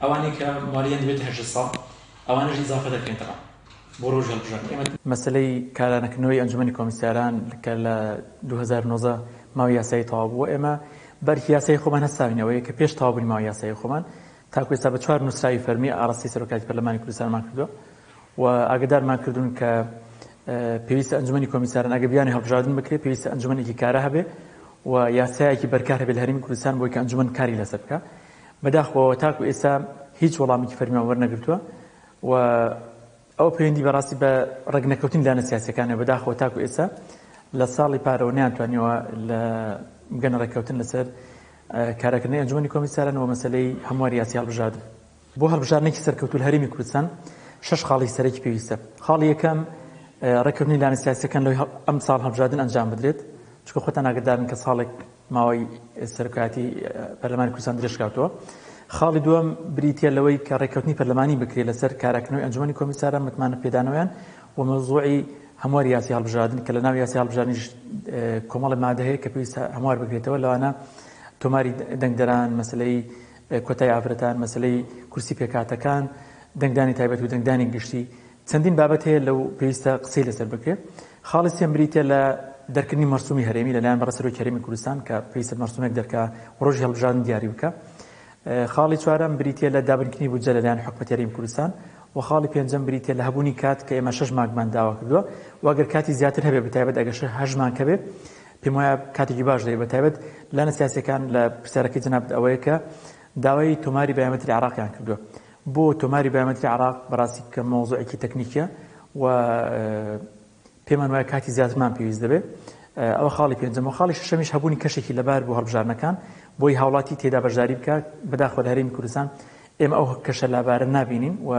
ئەوانەی کە موالیدیان دەبێتە 18 ساڵ ئەوانەش ئیزافە دەکرێن تەبعەن بۆ ڕۆژی هەڵبژاردن. ئێمە مەسەلەی کارانەکردنەوەی ئەنجومەنی کۆمیسیاران کە لە 2019 ماوەی یاسایی تەواو بووە، ئێمە بە ئەرکی یاسایی خۆمان هەستاوین ئەوەیە کە پێش تەواوبوونی ماوەی یاسایی خۆمان تاکو ئێستا بە چوار نووسراوی فەرمی ئاڕاستەی سەرۆکایەتی پەرلەمانی کوردستانمان کردووە و ئاگدارمان کردوون کە پێویستە ئەنجومەنی کۆمیساران ئەگەر بیانی هەڵبژاردن بکرێت پێویستە ئەنجومەنێکی کارا هەبێ و یاسایەکی بەرکار هەبێت لە هەرێمی کوردستان بۆی کە ئەنجومەن کاری لەسەر بکە. بەداخەوە تاکو ئێستا هیچ وەڵامێکی فەرمیمان وەرنەگرتووە و ئەوە پەیوەندی بەڕاستی بە ڕێکنەکەوتنی لایەنە سیاسیەکانە. بەداخەوە تاکو ئێستا لە ساڵی پارەوە نەیانتوانیوە لە بگەنە ڕێککەوتن لەسەر کاراکردنی ئەنجومەنی کۆمیساران و مەسەلەی هەمواری یاسای هەڵبژاردن. بۆ هەڵبژاردنێکی سەرکەوتوو لە هەرێمی کوردستان شەش خاڵی سەرەکی پێویستە. خاڵی یەکەم ڕێککەوتنی لایەنە سیاسیەکان لەوەی ئەم ساڵ هەڵبژاردن ئەنجام بدرێت، چونکە خۆتان ئاگادارن کە ساڵێک ماوەی سەرۆکایەتی پەرلەمانی کوردستان درێژکراوەتەوە. خاڵی دووەم بریتییە لەوەی کە ڕێککەوتنی پەرلەمانی بکرێت لەسەر کاراکردنەوەی ئەنجومەنی کۆمیساران، متمانە پێدانەوەیان و مەوزوعی هەمواری یاسای هەڵبژاردن کە لە ناو یاسای هەڵبژاردنیش کۆمەڵی مادە هەیە کە پێویستە هەموار بکرێتەوە، لەوانە تۆماری دەنگدەران، مەسەلەی کۆتای ئافرەتان، مەسەلەی کورسی پێکهاتەکان، دەنگدانی تایبەت و دەنگدانی گشتی، چەندین بابەت هەیە لەو پێویستە قسەی لەسەر بکرێت. خاڵی سێم بریتیە لە دەرکردنی مەرسومی هەرێمی لەلایەن بەڕێز سەرۆکی هەرێمی کوردستان کە پێویستە مەرسومێک دەرکا و ڕۆژی هەڵبژاردن دیاری بکا. خاڵی چوارەم بریتیە لە دابینکردنی بودجە لەلایەن حکومەتی هەرێمی کوردستان و خاڵی پێنجەم بریتیە لە هەبوونی کات کە ئێمە شەش مانگمان داوا کردووە و ئەگەر کاتی زیاتر هەبێ بەتایبەت ئەگەر هەشت مانگ هەبێ پێم وایە کاتێکی باش دەبێت بەتایبەت لایەنە سیاسیەکان لە پرسیارەکەی جەنابت ئەوەیە کە داوای تۆماری بایۆمەتری عێراقیان کردووە بۆ تۆماری بایۆمەتری عێراق بەڕاستی کە مەوزوعێکی تەکنیکیە و پێمان وایە کاتی زیاترمان پێویست دەبێت. ئەوە خاڵی پێنجەم و خاڵی شەشەمیش هەبوونی کەشێکی لەبار بۆ هەڵبژاردنەکان بۆی هاوڵاتی تێدا بەشداری بکات. بەداخەوە لە هەرێمی کوردستان ئێمە ئەو کەشە لابارە نابینین و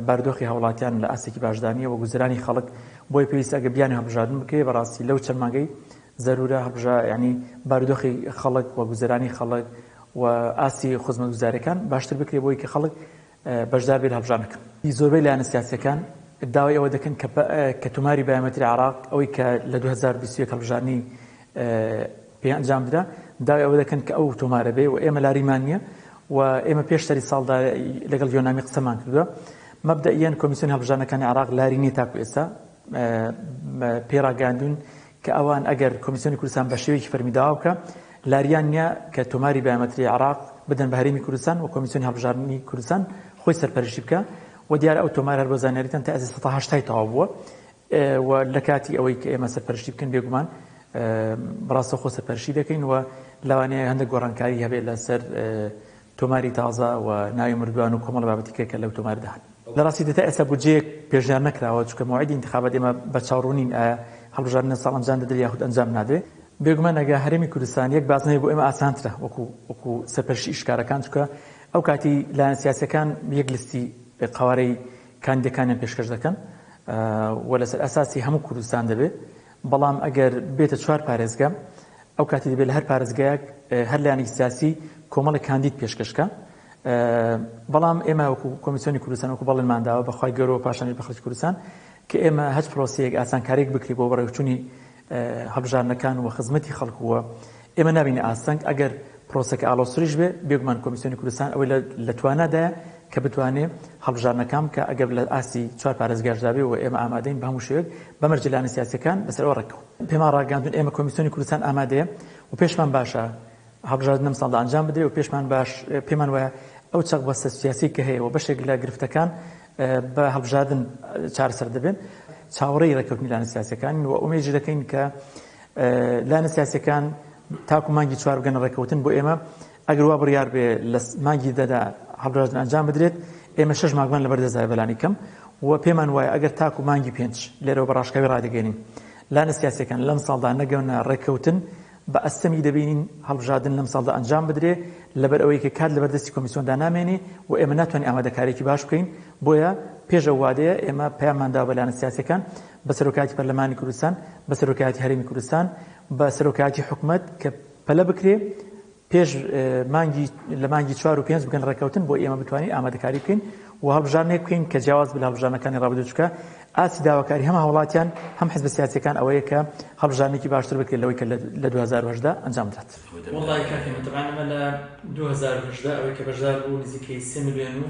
بارودۆخی هاوڵاتیان لە ئاستێکی باشدا نییە و گوزەرانی خەڵک بۆی پێویستە ئەگەر بیانی هەڵبژاردن بکرێت بەڕاستی لەو چەند مانگەی زەرورە هەڵبژا ینی بارودۆخی خەڵک و گوزەرانی خەڵک و ئاستی خزمەتگوزاریەکان باشتر بکرێت بۆی کە خەڵک بەشدار بێت لە هەڵبژاردنەکە. زۆربەی لایەنە سیاسیەکان داوای ئەوە دەکەن کە تۆماری بایۆمەتری عێراق ئەوەی کە لە 2021 هەڵبژاردنی پێ ئەنجام درا داوای ئەوە دەکەن کە ئەو تۆمارە بێ و ئێمە لاریمان نییە و ئێمە پێش سەری ساڵدا لەگەڵ یۆنامی قسەمان کردووە مەبدەئیەن کۆمیسیۆنی هەڵبژاردنەکانی عێراق لاری نییە تاکو ئێستا پێی ڕاگەیاندوون کە ئەوان ئەگەر کۆمیسیۆنی کوردستان بە شێوەیەکی فەرمی داوا بکە لاریان نییە کە تۆماری بایۆمەتری عێراق بدەن بە هەرێمی کوردستان و کۆمیسیۆنی هەڵبژاردنی کوردستان خۆی سەرپەرشتی بکە و دیارە ئەو تۆمار هەر بۆ زانیاریتان تا ئێستا 180 تەواو بووە و لە کاتی ئەوەی کە ئێمە سەرپەرشتی بکەین بێگومان ڕاستەوخۆ سەرپەرشتی دەکەین و لەوانەیە هەندێک گۆڕانکاری هەبێت لەسەر تۆماری تازە و ناوی مردووان و کۆمەڵە بابەتی کە کە لەو تۆماردا هەن. لە ڕاستیدا تا ئێستا بودجەیەک پێشنیار نەکراوە، چونکە مەوعیدی ئینتخابات ئێمە بەرچاوڕوون نین ئایا هەڵبژاردن لەم ساڵ ئەنجام دەدرێت یاخود ئەنجام نادرێت. بێگومان ئەگەر هەرێمی کوردستان یەک بازنەیە بۆ ئێمە ئاسانترە وەکو وەکو سەرپەرشتی ئیشکارەکان، چونکە ئەو کاتی لایەنە سیاسیەکان یەک لیستی قەوارەی کاندیدەکانیان پێشکەش دەکەن و لەسەر ئەساسی هەموو کوردستان دەبێت، بەڵام ئەگەر بێتە چوار پارێزگا ئەو کاتی دەبێت لە هەر پارێزگایەک هەر لایەنێکی سیاسی کۆمەڵێک کاندید پێشکەش بکا. بەڵام ئێمە وەکو کۆمیسیۆنی کوردستان وەکو بەڵێنمان داوە بە خوای گەورە و پاشانیش بە خەڵکی کوردستان کە ئێمە هەچ پرۆسەیەک ئاسانکارییەک بکرێت بۆ بەڕێوەچوونی هەڵبژاردنەکان و خزمەتی خەڵک و ئێمە نابینە ئاستەنگ ئەگەر پرۆسەکە ئاڵۆزتریش بێ بێگومان کۆمیسیۆنی کوردستان ئەوەی لە توانادایە کە بتوانێ هەڵبژاردنەکان بکا ئەگەر لە ئاستی چوار پارێزگاشدا بێ و ئێمە ئامادەین بە هەموو شێوەیەک بە مەرجی لایەنە سیاسیەکان لەسەر ئەوە ڕێککەون. پێمان ڕاگەیاندوون ئێمە کۆمیسیۆنی کوردستان ئامادەیە و پێشمان باشە هەڵبژاردن لەم ساڵدا ئەنجام بدرێ و پێشمان باش پێمان وایە ئەو چەقبەستە سیاسی کە هەیە و بەشێک لە گرفتەکان بە هەڵبژاردن چارەسەر دەبێن چاوەڕێی ڕێککەوتنی لایەنە سیاسیەکانین و ئومێدیش دەکەین کە لایەنە سیاسیەکان تاکو مانگی چوار بگەنە ڕێککەوتن بۆ ئێمە ئەگەر وا بڕیار بێ لە مانگی دەدا هەڵبژاردن ئەنجام بدرێت ئێمە شەش مانگمان لەبەر دەستدایە بەلانی کەم و پێمان وایە ئەگەر تاکو مانگی پێنج لێرەوە بە ڕاشکاوی ڕادەگەێنین لایەنە سیاسیەکان لەم ساڵدا نەگەونە ڕێککەوتن بە ئەستەمی دەبینین هەڵبژاردن لەم ساڵدا ئەنجام بدرێ لەبەر ئەوەی کە کات لەبەر دەستی کۆمیسیۆندا نامێنێ و ئێمە ناتوانین ئامادەکارییەکی باش بکەین بۆیە پێش ئەو وادەیە ئێمە پەیاممان داوە بە لایەنە سیاسیەکان بە سەرۆکایەتی پەرلەمانی کوردستان بە سەرۆکایەتی هەرێمی کوردستان بە سەرۆکایەتی حکومەت کە پەلە بکرێ. پێش مانگی لە مانگی چوار و پێنج بگەن ڕێککەوتن بۆ ئێمە بتوانین ئامادەکاری بکەین و هەڵبژاردنێک بکەین کە جیاواز بێت لە هەڵبژاردنەکانی ڕابردوو چونکە ئاستی داواکاری هەم هاوڵاتیان هەم حزبە سیاسیەکان ئەوەیە کە هەڵبژاردنێکی باشتر بکرێت لەوەی کە لە 2018 ئەنجام درات. وەڵڵاهی کاک هێمن تەبعەن ئەمە لە 2018 ئەوەی کە بەشدار بوو نزیکەی سێ ملیۆن و.